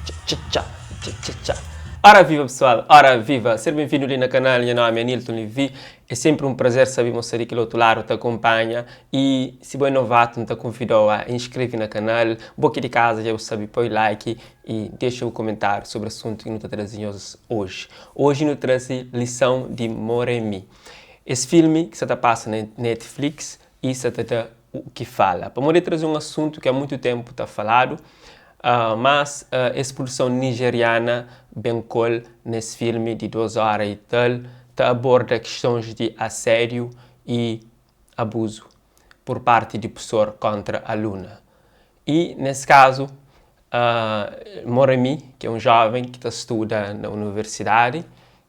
Txa txa txa txa txa Ora viva pessoal, ora viva! Ser benvindu li na kanal, nha nomi é Nilton Levy. É senpri un prazer sabe ma sta di kel otu ladu ta akonpanha y si bo é novatu N ta konvidau a inskreve na kanal. Bo ki di kaza dja bu sabe poi like y dexa bu komentariu sobri asuntu ki nu ta traze nhos oji. Oji nu traze lisãu di Moremi. Es filmi ki sa ta pasa na Netflix y sa ta da u ki fala. Pamodi el traze un asuntu ki a mutu tenpu ta faladu, mas es produson nijeriana ben kol nes filmi di 2 ora y tal, ta aborda kistons di asédiu y abuzu pur parti di pusor kontra aluna. Y nes kazu, Moremi, ki é un joven ki ta studa na universidadi,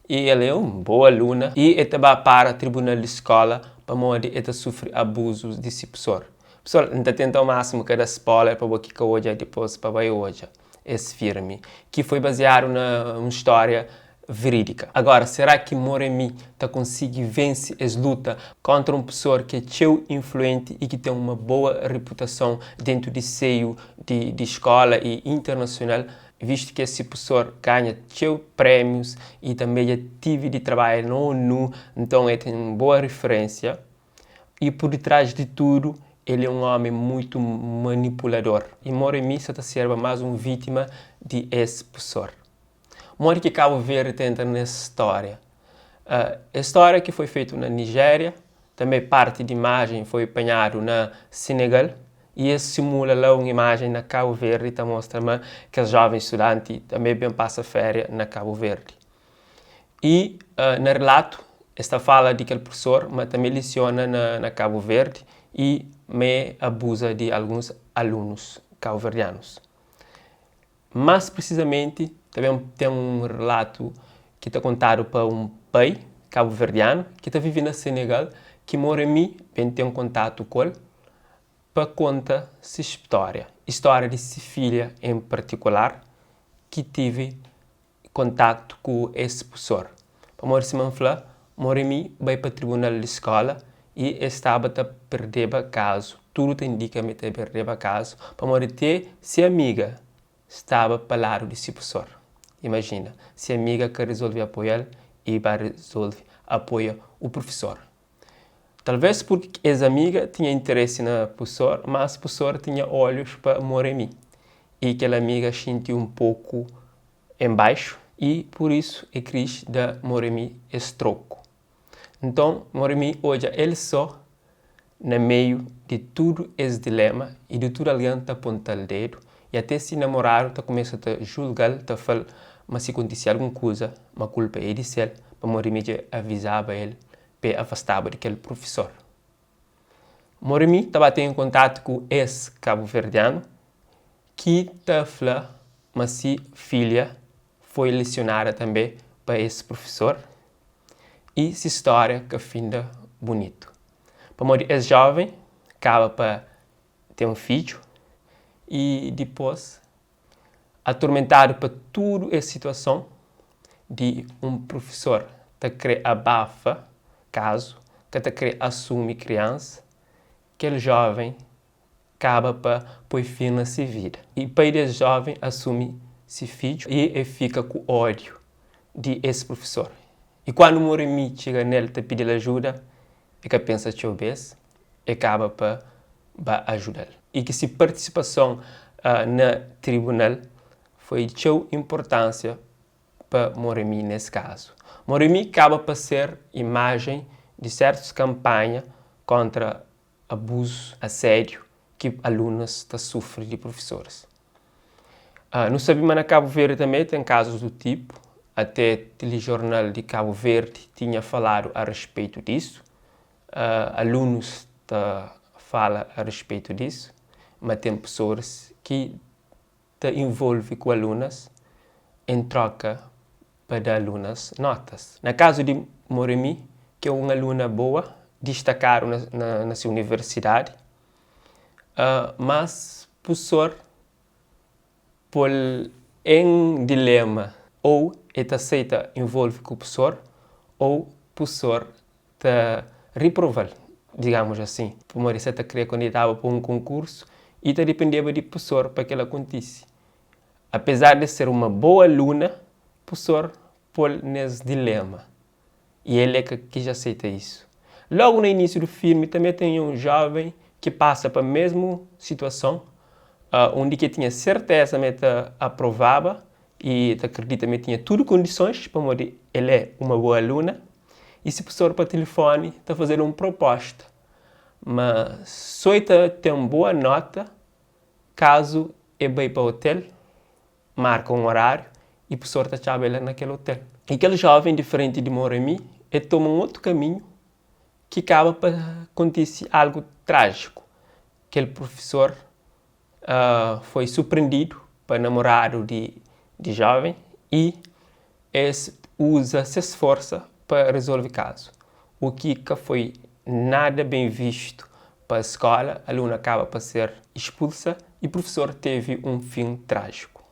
y el é un boa aluna, y el ta ba para tribunal di skola pamodi el ta sufri abuzus di si pusor. Pessoal, N ta tenta ao máximo ka da spoiler pa bo ki ka odja dipos pa bai odja es firmi, ki foi baziadu na un stória verídika. Agora, será ki Moremi ta konsigi vense es luta kontra un pessoa ki é txeu influenti y ki ten uma boa reputason dentu di seiu di di skola y internasional, vistu ki esse pessoa ganha txeu prémius y tanbe dja tivi di trabadja na ONU, nton el ten un boa referênsia y pur ditrás di tudu el é un omi muitu manipulador y Moremi sa ta serba más un vítima di es pessoa. Modi ki Kabu Verdi ta entra nes stória? Es stória ki foi fetu na Nijéria, tanbe parti di imajen foi panhadu na Senegal y es simula la un imajen na Kabu Verdi ta mostra ma kes joven studanti tanbe ben pasa féria na Kabu Verdi. Y na relatu es ta fala di kel prufesor ma tanbe lisiona na Kabu Verdi y ma e abuza di alguns alunus kabuverdianus. Más prisizamenti, ta ben ten un relatu ki ta kontadu pa un pai kabuverdianu ki ta vive na Senegal ki Moremi ben ten kontatu ku el pa konta se stória y stória di se filha en partikular ki tive kontaktu ku es pusor. Pamodi sima N fla, Moremi bai pa tribunal di skola y e staba ta perdeba kazu. Tudu ta indika ma e ta perdeba kazu pamodi te se amiga staba pa ladu di si pusor. Imajina, se amiga ka rizolve apoia-l y ba rizolve apoia u prufesor. Talvês purki es amiga tinha interesi na pusor, mas pusor tinha olhus pa Moremi y kel amiga xinti un poku en baixu y pur isu e kris da Moremi es troku. Nton, Moremi odja el so na meiu di tudu es dilema y di tudu algen ta ponta-l dedu y ate si namoradu ta kumesa ta julga-l ta fla-l ma si kontise algun kuza ma kulpa é di sel pa Moremi dja avizaba el pa e afastaba di kel prufesor. Moremi ta ba ten kontatu ku es kabuverdianu ki ta fla ma si filha foi lesionada tanbe pa es prufesor y si stória ka finda bunitu. Pamodi es joven kaba pa ten un fidju y dipos atormentadu pa tudu es situason di un prufesor ta kre abafa kazu, ka ta kre asumi kriansa, kel joven kaba pa poi fin na se vida. I pai di es jóven asumi se fidju i el fika ku ódiu di es prufesor. I kandu Moremi txiga nel ta pidi-l ajuda, el ka pensa txeu bês, el kaba pa ba ajuda-l. I ki se partisipason na tribunal foi di txeu inportánsia pa Moremi nes kazu. Moremi kaba pa ser imajen di sértus kanpanha kóntra abuzu, asédiu ki alunus ta sufri di prufesoris. Nu sabe ma na Kabu Verdi tanbe ten kazus du tipu, ate tilijornal di Kabu Verdi tinha faladu a rispeitu disu, alunus ta fala a rispeitu disu, ma ten pesoris ki ta involve ku alunas en troka pa da alunas notas. Na kazu di Moremi, ki é un aluna boa, distakadu na se universidadi, mas pusor pô-l en dilema, ou el ta seita involve ku pusor ou pusor ta riprova-l, digamus asin, pamodi se ta kre kandidaba pa un konkursu y ta dipendeba di pusor pa kel-la kontise. Apezar di ser uma boa aluna, professor pô-l nes dilema e el é ka quis aceita isso. Logo na início do filme também tem um jovem que passa pa mesmo situação, undi ki tinha serteza ma el ta aprovaba e ta acredita ma el tinha tudo condições pamodi el é uma boa aluna e se professor pa telefone ta fazer um proposta, ma só el ta ten boa nota caso el bai pa hotel, marka um horário e professor ta atxaba el na kel hotel. E kel jovem, diferente di Moremi, el toma um outro caminho ki kaba pa kontise algo trágico. Kel professor foi surpreendido pa namorado di jovem e es usa ses força pa resolve caso. O ki ka foi nada bem visto pa escola, aluna acaba pa ser expulsa e professor teve um fim trágico.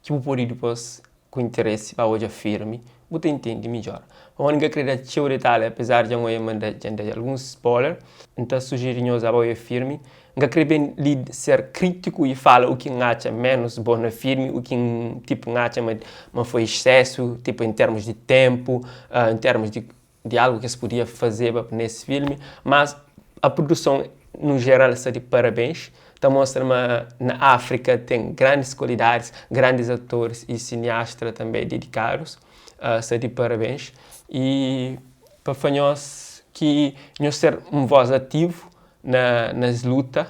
Ki bu pode depois ku interesse pa odja filme, bu ta entende midjor. Pamodi N ka kre da txeu detalhe, apesar dja N odja ma dja N da alguns spoiler, N ta sugeri nhos a ba odja filme. N ka kre ben li ser crítico e fala o ki N atxa menos bom na filme, o ki N, tipo, N atxa ma foi excesso, tipo, em termos de tempo, em termos di algo ki es podia fazeba nesse filme, mas a produção no geral sta de parabéns, ta mostra ma na África tem grandes qualidades, grandes atores e cineastas também dedicados, sta de parabéns. E pa fla nhos ki nhos ser um voz ativo nas luta,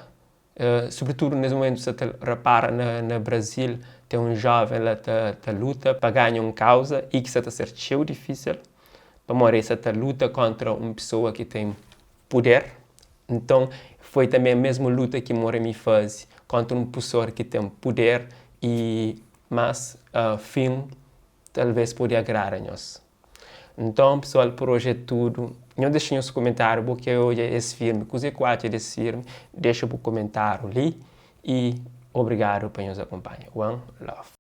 sobretudo nes momento sa ta repara na Brasil tem um jovem lá ta luta pa ganha um causa e ki sa ta ser txeu difícil, pamodi el sa ta luta kontra um pessoa ki tem poder. Então foi também a mesma luta ki Moremi faze kontra um professor ki tem poder e mas fim talvez pode agrada nhos. Então pessoal, por hoje é tudo. Nhos dexa nhos comentário, bo ki odja es filme, kuzê ku atxa desse filme, dexa bu comentário li e obrigado pa nhos acompanha. One love.